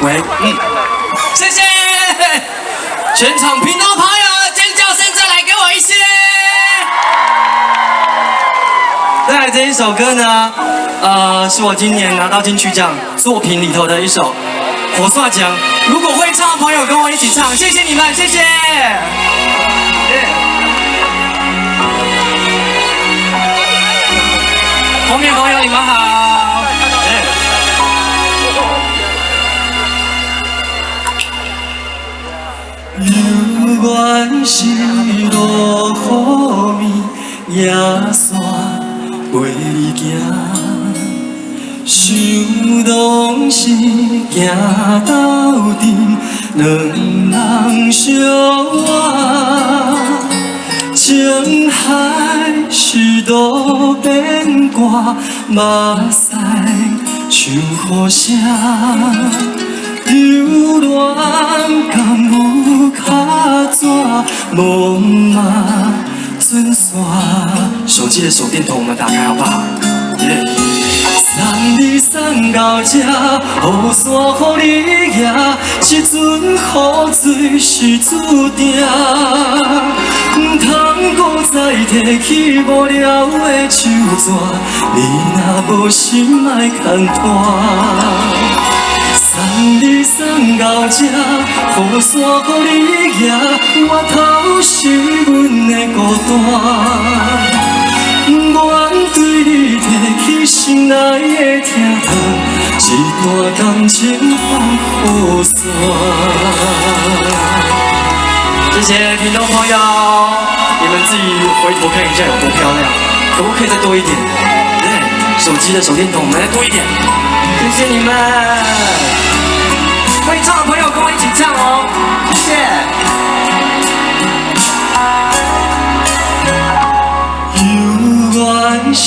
喂，謝謝，全場屏東朋友尖叫聲再來給我一些。再來這一首歌呢，是我今年拿到金曲獎作品裡頭的一首《雨傘情》。如果會唱的朋友跟我一起唱，謝謝你們，謝謝。Yeah。後面朋友你們好。猶原是落雨暝，野山陪你行，想當時行鬥陣，兩人相偎。情海是路邊歌，目屎像雨聲。留戀敢有卡紙，无嘛准线。手機的手電筒我們打開好不好？Yeah。送你送到這，雨傘予你舉，這陣雨水是注定。毋通閣再提起無聊的手紙，你若無心莫牽拖。送你送到這，雨傘予你舉，回頭是阮的孤單。不願對你提起心內的疼痛，這段感情放雨傘。謝謝屏東朋友，你們自己回頭看一下有多漂亮，可不可以再多一點？對，手機的手電筒，我們再多一點。謝謝你們，會唱的朋友跟我一起唱哦，謝謝。猶原是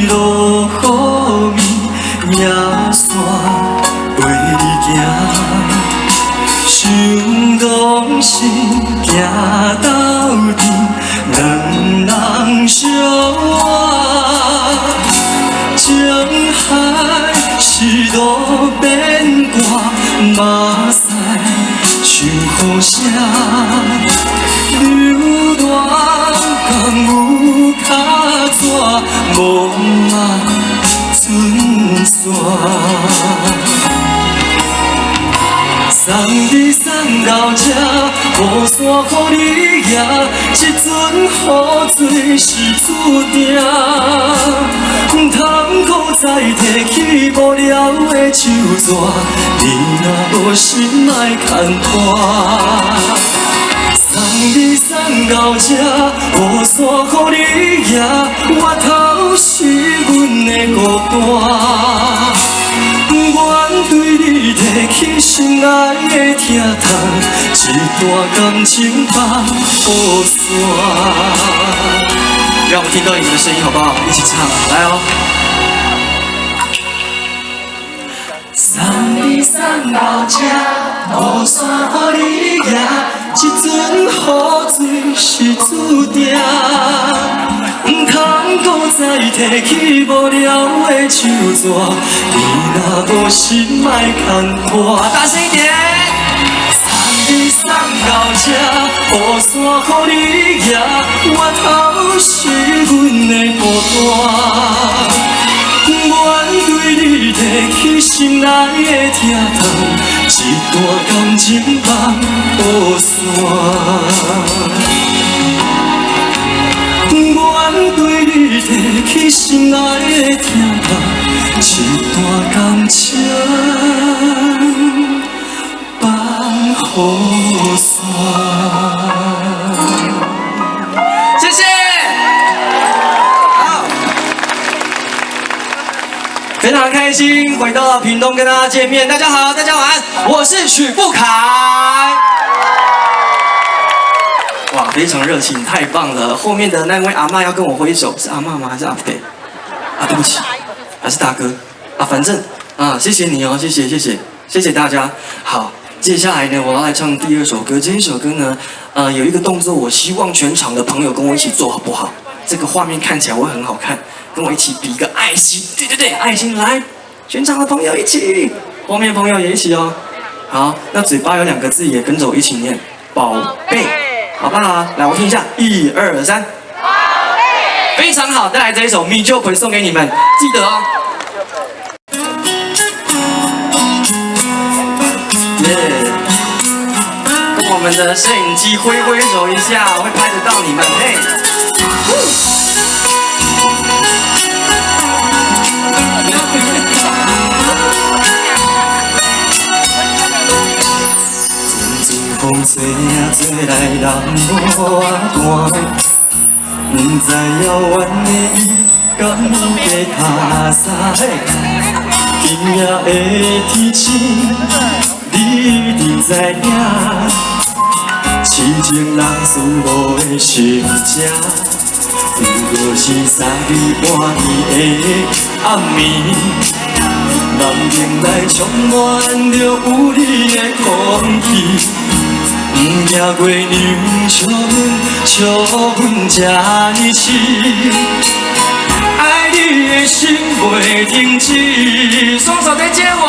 落雨暝，野山陪你行，想當時行鬥陣，兩人相偎。情海是路邊歌，目屎像雨聲。留戀敢有卡紙，无嘛准线。送你送到這，雨傘予你舉，這陣雨水是注定。毋通閣再提起無聊的手紙，你若無心莫牽拖。送你送到這，雨傘予你舉，回頭是阮的孤單。不願對你提起心內的疼痛，這段感情放雨傘。讓我們聽到你們的聲音好不好？一起唱，來哦！送你送到這，雨傘予你舉，這陣雨水是注定。毋通閣再提起無聊的手紙，你若無心莫牽拖。大聲一點！送你送到這，雨傘予你舉，回頭是阮的孤單。不願對你提起心內的疼痛，這段感情放雨傘。不願對你提起心內的疼痛，這段感情放雨傘。謝謝。好，非常開心回到了屏東跟大家見面。大家好，大家晚安，我是許富凱。哇，非常熱情，太棒了！後面的那位阿嬤要跟我揮手，是阿嬤嗎？還是阿伯？啊，對不起，還是大哥啊？反正啊，謝謝你哦，謝謝謝謝謝謝大家。好，接下來呢，我要來唱第二首歌。這一首歌呢，有一個動作，我希望全場的朋友跟我一起做，好不好？這個畫面看起來會很好看，跟我一起比一個愛心，對對對，愛心來，全場的朋友一起，後面朋友也一起哦。好，那嘴巴有兩個字也跟着我一起念，寶貝，好不好？來，我聽一下，一二三，寶貝，非常好。再來這一首《米酒葵》送給你們，記得哦。耶！跟我們的攝影機揮揮手一下，會拍得到你們。嘿。陣陣風吹啊吹來，人無仔寒，不知遙遠的伊敢會塔沙。今夜的天晴，你一定知影，痴情人思慕的心情。不過是三更半暝的暗暝，夢境內充滿著有你的空氣。毋驚月娘笑阮，笑阮這呢痴，愛你的心袂停止。雙手再借我，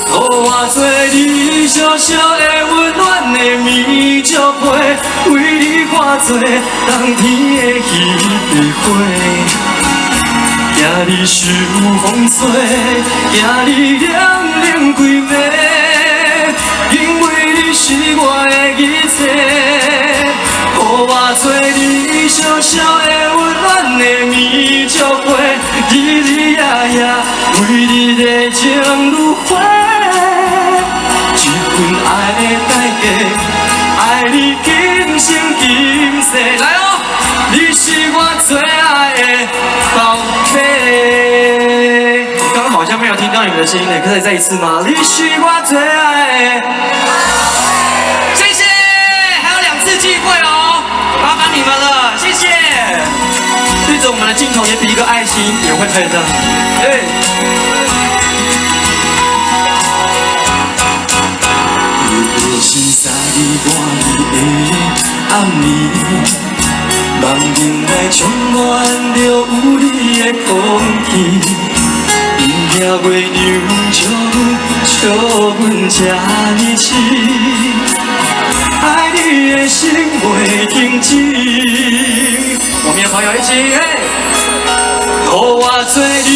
予我做你小小的溫暖的棉石被，為你化做冬天的彼個花。驚你受風吹，驚你冷冷規暝，因為你是我的一切。予我做你小小的溫暖的棉石被，日日夜夜為你熱情如火。這份愛的代價，愛你今生今世。來哦，你是我最愛的寶貝。剛剛好像沒有聽到你們的聲音呢，可以再一次嗎？你是我最愛的。謝謝，還有兩次機會哦，麻煩你們了，謝謝。對着我們的鏡頭也比一個愛心，也會拍得到。對。不過是三更半暝的暗暝，夢境內充滿著有你的空氣。毋驚月娘笑阮，笑阮這呢痴，愛你的心袂停止。我們的朋友一起，嘿！予我做你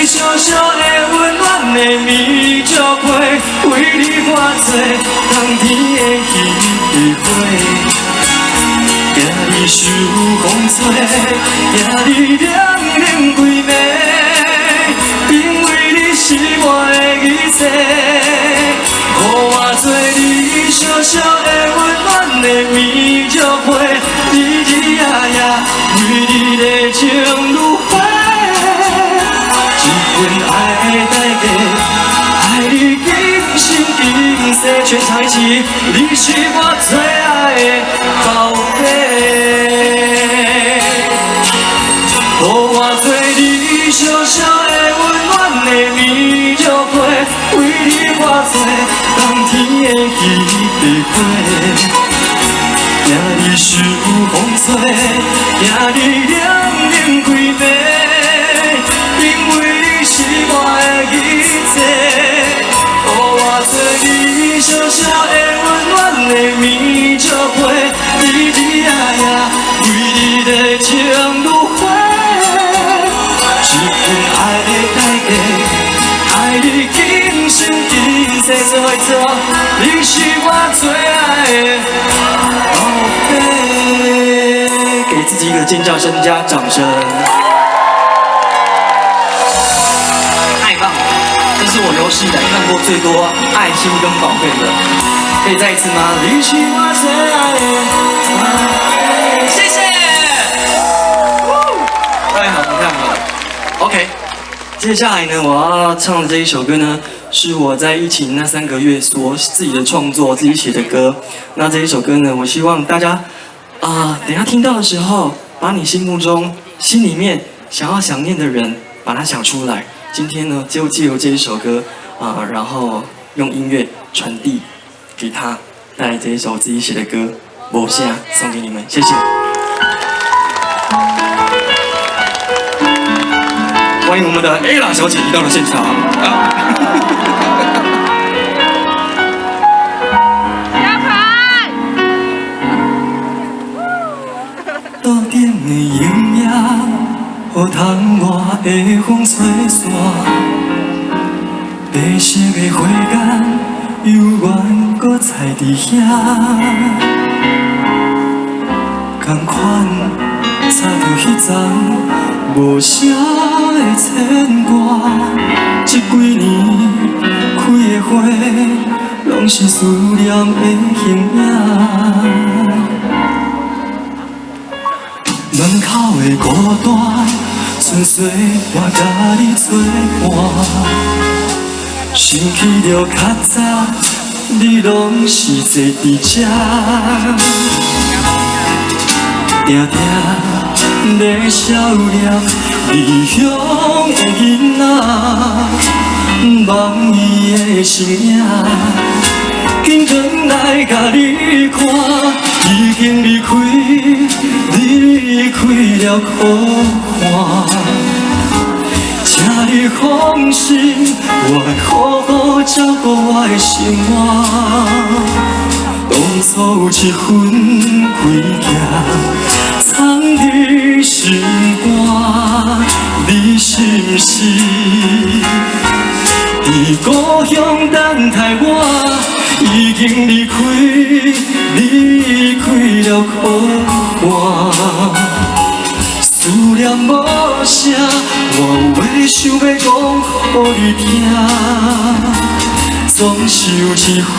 小小的溫暖的棉石被，為你化做冬天的彼個花。驚你受風吹，驚你冷冷規暝，因為你是我的一切。予我做你小小的溫暖的棉石被，日日夜夜為你熱情如火。這份愛的代價，愛你今生今世，全場一起，你是我最愛的寶貝。予我做你小小的溫暖的棉石被，為你化做冬天的彼個花。驚你受風吹，驚你冷冷規暝，因為你是我的一切。予我做你小小的溫暖的棉石被，日日夜夜為你熱情如火。這份愛的代價，愛你今生今世。最後一次哦，你是我最愛的寶貝。給自己一個尖叫聲加掌聲。太棒了，這是我有史以來看過最多愛心跟寶貝的。可以再一次嗎？你是我最愛的寶貝。謝謝。太好了，太好了。OK，接下來呢，我要唱的這一首歌呢，是我在疫情那3個月所自己的創作、自己寫的歌。那這一首歌呢，我希望大家啊，等下聽到的時候，把你心目中、心裡面想要想念的人，把它想出來。今天呢，就借由這一首歌啊，然後用音樂傳遞給他，帶來這一首自己寫的歌《無聲》送給你們，謝謝。歡迎我們的 Ella 小姐來到了現場。的影影，予窗外的風吹散。白色的花絳猶原閣在佇遐，仝款插著彼層無聲的牽掛。這幾年開的花，攏是思念的形影。門口的孤單，純粹我佮你做伴。想起著較早，你攏是坐佇這，定定咧想念異鄉的囡仔，望伊的身影，緊轉來共你看，已經離開，離開了苦漢。請你放心，我會好好照顧我的生活。當初有一份虧欠，藏佇心肝，你是毋是佇故鄉等待我？已經離開，離開了苦漢。思念無聲，我有話想欲講予你聽，總是有一份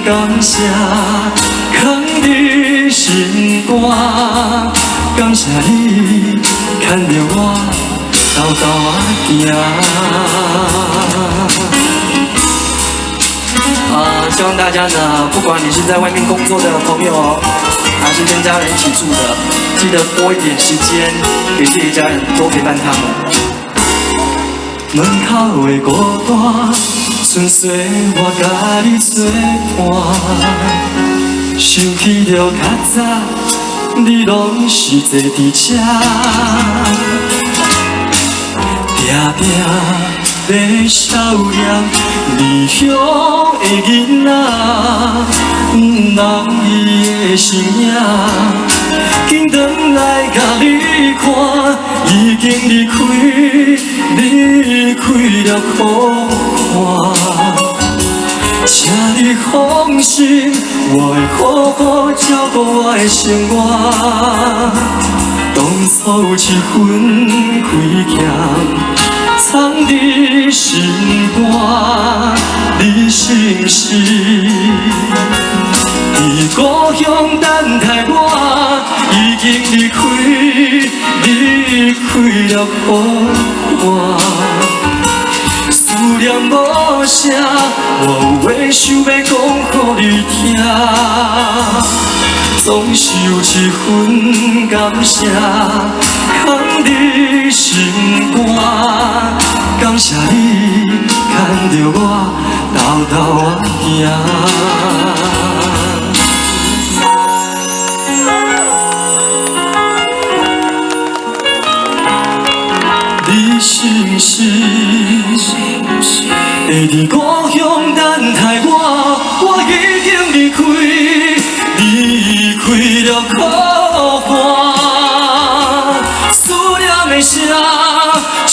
感謝，藏佇心肝。感謝你牽著我沓沓仔行。啊，希望大家呢，不管你是在外面工作的朋友，還是跟家人一起住的，記得撥一點時間給自己家人，多陪伴他們。門口的孤單，純粹我佮你做伴。想起著較早，你攏是坐佇這，定定咧想念異鄉的囡仔，望伊的身影，緊轉來共你看，已經離開，離開了苦漢。請你放心，我會好好照顧我的生活。當初有一份虧欠，藏佇心肝，你是毋是佇故鄉等待我？已經離開，離開了苦漢。思念無聲，我有話想欲講予你聽，總是有一份感謝，藏佇心肝。感謝你牽著我沓沓仔行。你是毋是會佇故鄉等待我？我已經離開，離開了苦漢。思念的聲，像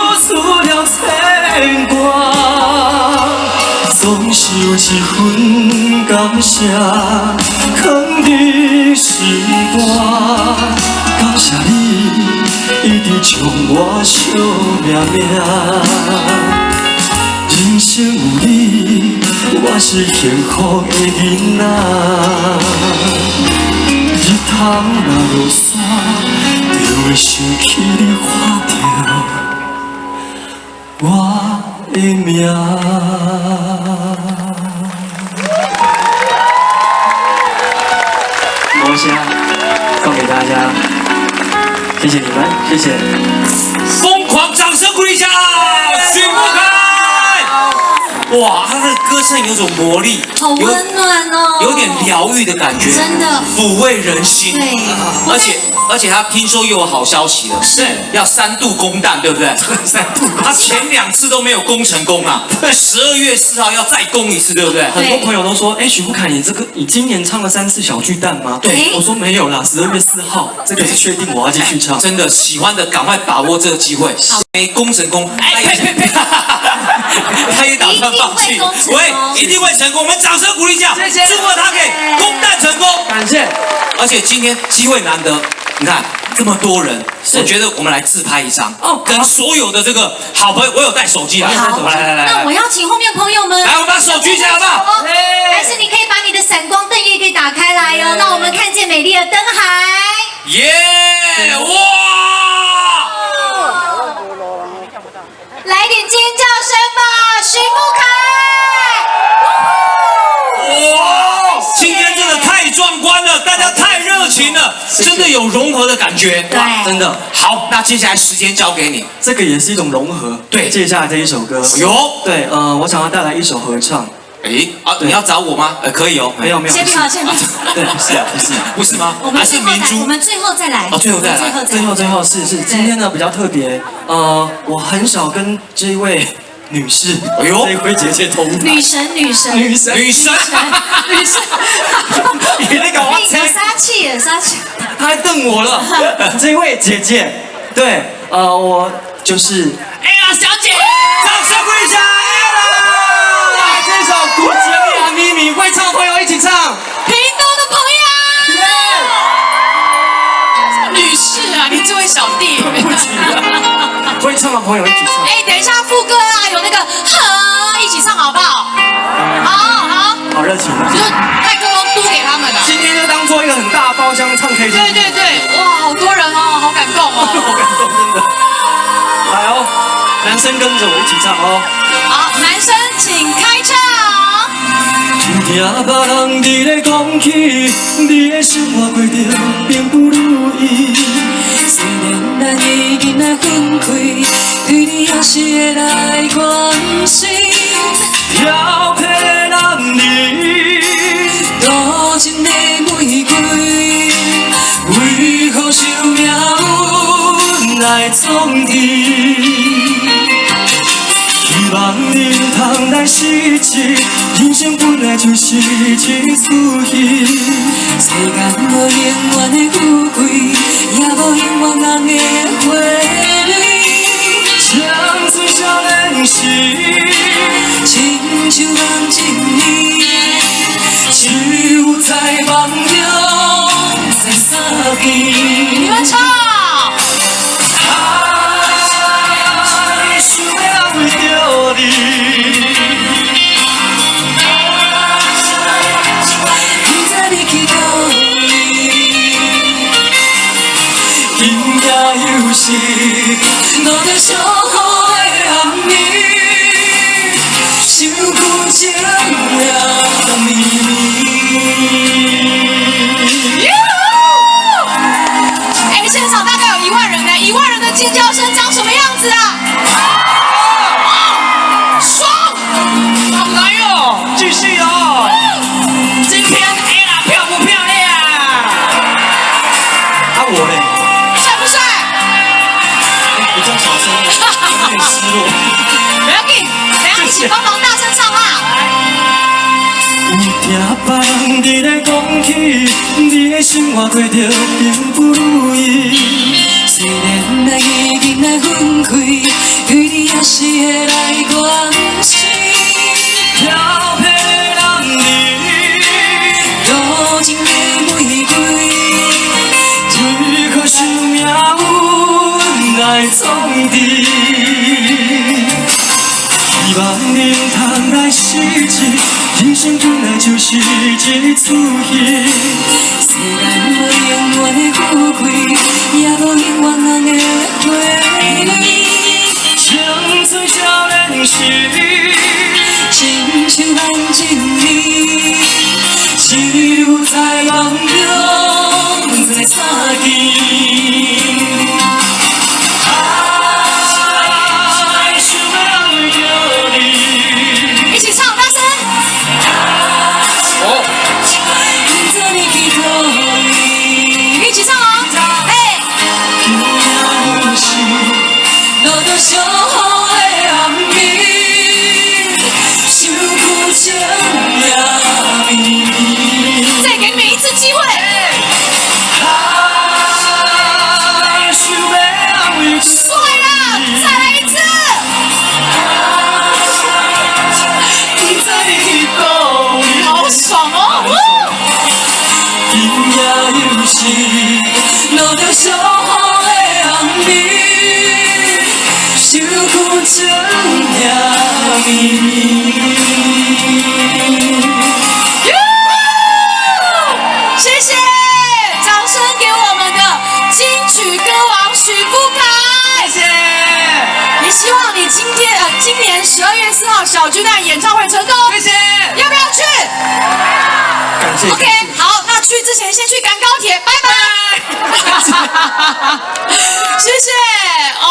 思念牽掛，總是有一份感謝，藏佇心肝。感謝你一直衝我惜命命，人生有你，我是幸福的囡仔。日頭若落山，就會想起你喊著我的名。多謝，送給大家，謝謝你們，謝謝。瘋狂掌聲鼓勵一下，許富凱。哇，他的歌聲有種魔力，好溫暖哦，有點療癒的感覺，真的撫慰人心。對，而且而且他聽說又有好消息了，要三度攻蛋，對不對？三度。他前兩次都沒有攻成功啊，12月4號要再攻一次，對不對？很多朋友都說，哎，許富凱，你這個你今年唱了三次小巨蛋嗎？對。我說沒有啦，12月4號這個是確定我要繼續唱。真的喜歡的趕快把握這個機會，沒攻成功，哎呸呸呸，他也打算放棄。喂，一定會成功，我們掌聲鼓勵一下，謝謝。祝賀他可以攻蛋成功。感謝。而且今天機會難得，你看這麼多人，我覺得我們來自拍一張，跟所有的這個好朋友，我有帶手機來，好，來來來，那我邀請後面朋友們，來，我們把手舉起來好不好？還是你可以把你的閃光燈也可以打開來哦，讓我們看見美麗的燈海。耶！哇！來點尖叫聲吧，許富凱！哇！今天真的太壯觀了，大家太熱情了，真的有融合的感覺。對，真的。好，那接下來時間交給你，這個也是一種融合。對，接下來這一首歌，喲，對，我想要帶來一首合唱。哎，啊，你要找我嗎？可以哦。沒有沒有。先不要，先不要。對，不是不是不是嗎？我們還是明珠。我們最後再來。哦，最後再來。最後最後是今天呢比較特別，我很少跟這一位女士，哎呦，這位姐姐同台。女神女神女神女神女神。你那個我殺氣殺氣。她還瞪我了。這位姐姐，對，我就是 Ella 小姐，掌聲鼓勵一下 Ella。來這首《古情的秘密》，會唱的朋友一起唱。屏東的朋友，女士啊，你這位小弟。會唱的朋友一起唱。哎，等一下副歌啊，有那個呵，一起唱好不好？好好。好熱情。就麥克風嘟給他們了。今天就當做一個很大包廂唱 K。對對對，哇，好多人哦，好感動哦。好感動，真的。來哦，男生跟着我一起唱哦。好，男生請開唱。聽別人佇咧講起，你的生活過得並不如意。雖然咱已經來分開，對你還是會來關心。調皮的男兒，多情的玫瑰，為何受命運來創治？希望你通來失志，人生本來就是一出戲。世間無永遠的富貴，也無永遠紅的花蕊。青春少年時，親像夢情伊，只有在夢中再相見。你們唱。愛想要為著你。不知你去佗位，今夜又是落著小雨的暗暝，想舊情的绵綿。哎，現場大概有1萬人呢，1萬人的尖叫聲長什麼樣子啊？爽！好來哦，繼續哦。今天 Ella 漂不漂亮？啊我嘞，帥不帥？比較小聲，有點失落。不要緊，等下一起幫忙大聲唱啊！有聽別人佇咧講起，你的生活過得並不如意。雖然咱已經來分開，對你還是會來關心。調皮的男兒，多情的玫瑰，為何受命運來創治？希望你通來失志，人生本來就是一出戲。世間無永遠的富貴，也無永遠紅的花蕊。青春少年時，親像夢情伊，只有在夢中再相見。愛想要為著你。一起唱，大聲！哦，不知你去佗位。一起唱哦！哎。夜又是落著小雨的暗暝，相久情疼绵绵。謝謝，掌聲給我們的金曲歌王許富凱。謝謝。也希望你今年12月4號小巨蛋演唱會成功。謝謝。要不要去？感謝。 OK，好，那去之前先去趕高鐵，拜拜。謝謝哦。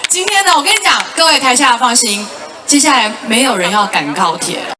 今天呢，我跟你講，各位台下放心，接下來沒有人要趕高鐵了。